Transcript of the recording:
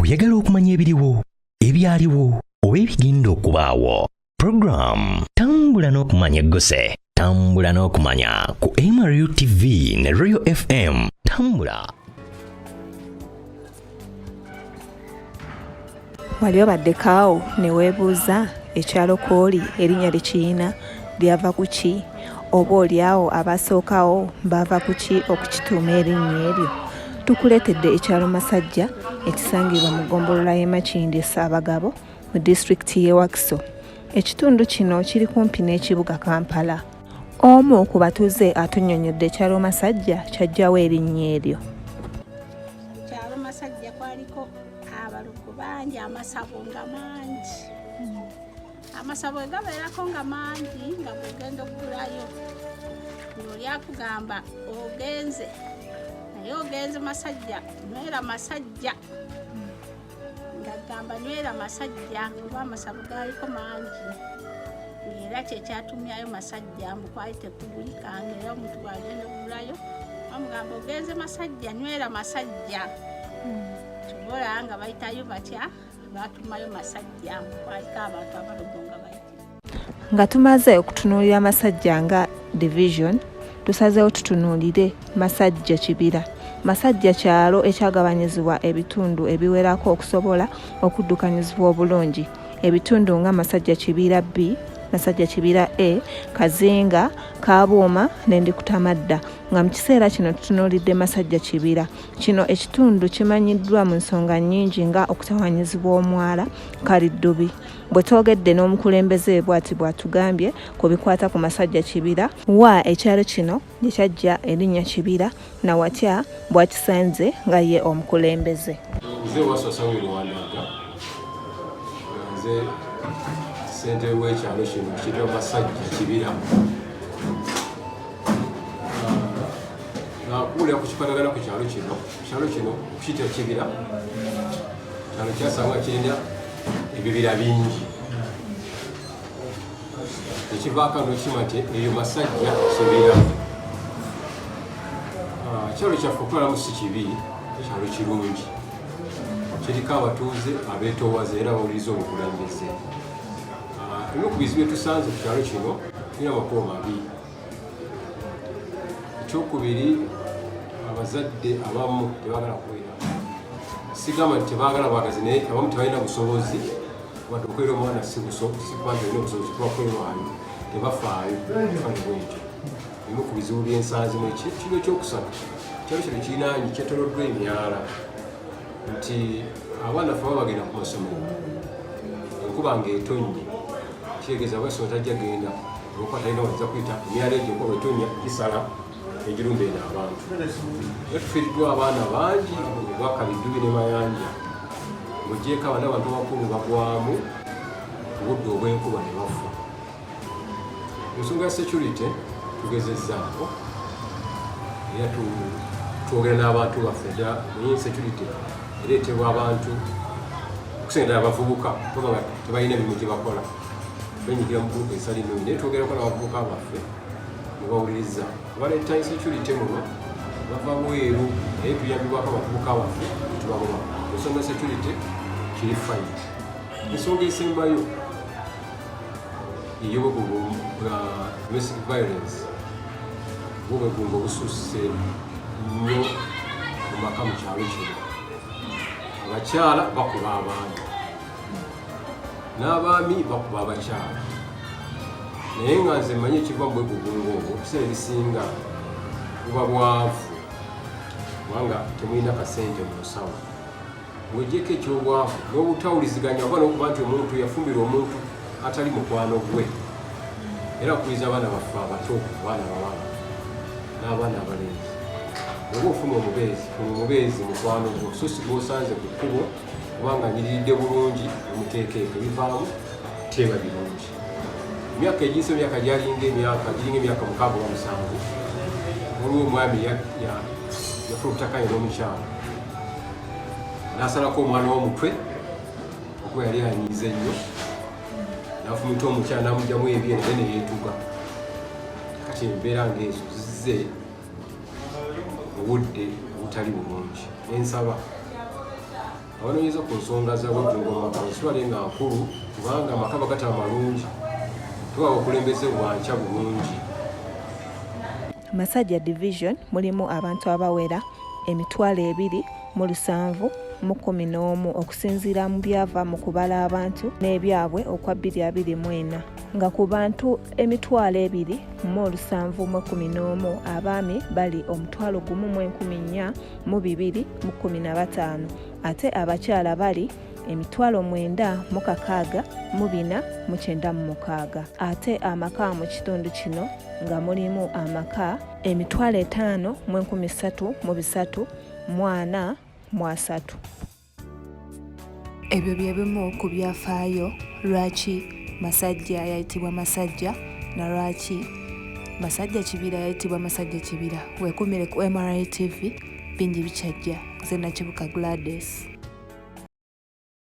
Oyagala okumanya ebiriwo, ebyaliwo oba ebigenda okubaawo? Program Tambula n'Okumanya egguse. Tambula n'Okumanya ku MRU TV ne Royal FM. Tambula. Wali obaddeko awo ne weebuuza ekyalo kw'oli erinnya lye kirina lyava ku ki? Oba olyawo abaasookawo baava ku ki okukituuma erinnya eryo? Tukuleetedde ekyalo Masajja ekisangibwa mu ggombolola y'e Makindye Ssaabagabo mu disitulikiti y'e Wakiso. Ekitundu kino kiri kumpi n'ekibuga Kampala. Omu ku batuuze atunnyonnyodde ekyalo Masajja kyajjawo erinnya eryo. Kyalo Masajja kwaliko abalugu bangi, amasabo nga mangi. Amasabo bwe gabeerako nga mangi, nga bw'ogenda okugulayo ng'oli akugamba ogenze, naye ogenze Masajja, nywera Masajja, ng'agamba nywera Masajja kuba amasabo gaaliko mangi. Era kyekyatumyayo Masajja, mbu kwali tekugulika, nga era omuntu bw'agenda okugulayo bamugamba ogenze Masajja, nywera Masajja. Tubola nga bayitayo batya, batumayo Masajja, kwaliko abantu abalogo nga bayitira. Nga tumaze okutunuulira Masajja nga division, tusazeewo tutunuulire Masajja Kibira. Masajja kyalo ekyagabanyizibwa ebitundu ebiwerako okusobola okuddukanyizibwa obulungi. Ebitundu nga Masajja Kibira B, Masajja Kibira A, Kazinga, Kabuuma ne Ndikutamadda, nga mu kiseera kino tutunuulidde Masajja Kibira. Kino ekitundu kimanyiddwa mu nsonga nnyingi nga okutawanyizibwa omwala Kaliddubi. Bwe twogedde n'omukulembeze bw'ati bw'atugambye ku bikwata ku Masajja Kibira, wa ekyalo kino gye kyajja erinnya Kibira na watya bw'akisanze nga ye omukulembeze. Nze Waswa Samuel Wandaga, nze ssentebe w'ekyalo kino kiyitibwa Masajja Kibira. Nakuwulira ku kikwatagana ku kyalo kino. Ekyalo kino okukiyitira Kibira, kyalo kyasanga kirina ebibira bingi, ekivaako nokima nti eyo Masajja Kibira. Ekyalo kyaffe okutwalamu si kibi, kyalo kirungi, kiriko abatuuze abeetoowaze era bawuliriza obukulembeze. Ebimu ku bizibu byetusanze ku kyalo kino, tulina amakubo mabi. Ekyokubiri, abazadde abamu tebagala kubeera, sigamba nti tebagala bwagazi, naye abamu tebalina busobozi, wadde okubeera omwana si kuba nti olina obusobozi kuba kwerwayo, tebafaayo fani bwekyo. Ebimu ku bizibu byensanze mu kiro ekyokusatu, ekyalo kino kirinaanyi kyetoloddwa emyala, nti abaana ffe baba bagenda ku masomero, enkuba ng'etonnye kitegeeza abasoma tajja genda olwokuba talina wajja kuyita. Emyala egyo enkuba bwetonnya gisala egirumba eno abantu, era tufiiriddwa abaana bangi ogwa Kaliddubi ne Mayanja. Ng'ogyeko abaana, abantu abakulu bagwamu obudde obw'enkuba ne bafa. Ensonga ya security tugezezzaako, era twogera n'abantu baffe ddala, naye insecurity ereetebwa abantu, okusinga ddala abavubuka, kuba nga tebalina mirimu gye bakola, benyigira mu gurupu ezitali nnungi. Naye twogerako n'abavubuka baffe ne bawuliriza. Baleeta insecurity muno bava bweru, naye tuyambibwako abavubuka baffe netubagoba. Ensonga security kiri fine. Ensonga esembayo ey'obwegugungo bwa domestic violence, bwobwegungo obususse nnyo mu maka mu kyalo kino. Abakyala bakuba abaami, n'abaami bakuba abakyala, naye nga nze mmanyi ekiva mu bwegugungo obwo ebiseera ebisinga buba bwavu, kubanga temulina kasente mu nsawo. Ng'ogyeko ekyobwavu n'obutawuliziganya oba n'okuba nti omuntu yafumbirwa omuntu atali mukwano gwe. Era akubiriza abaana baffe abato, abaana abawala n'abaana abalenzi, oba ofuna omubeezi, funa omubeezi mukwano gwo, so si gwosanze ku kkubo, kubanga nyiriridde bulungi omuteekeeko ebivaamu teeba birungi. Emyaka egiyise, emyaka gyalinga emyaka giringa emyaka 6 oba 7, waliwo omwami yafuna obutakanya n'omukyala, n'asalako omwana w'omutwe okuba yali anyiize nnyo, n'afumita omukyala n'amugyamu ebyene naye ne yeetuga. Kati embeera ng'ezo zizze obudde obutali bulungi, nensaba Abanoonyeza ku nsonga za bwejjungo mu maka bazitwale nga nkulu, kubanga amaka bagataba malungi tuba obukulembeze bwankya bulungi. Masajja Division mulimu abantu abawera 2,711 okusinziira mu byava mu kubala abantu n'ebyabwe okwa 2024, nga ku bantu 2,711 abaami bali 1,402,015 ate abakyala bali 9,064,496. Ate amaka mu kitundu kino nga mulimu amaka 5,303,430. Ebyo bye bimu ku byafaayo lwaki Masajja yayitibwa Masajja na lwaki Masajja Kibira yayitibwa Masajja Kibira. Weekumire ku MRA TV, bingi bikyajja. Nze Nakibuka Gladys.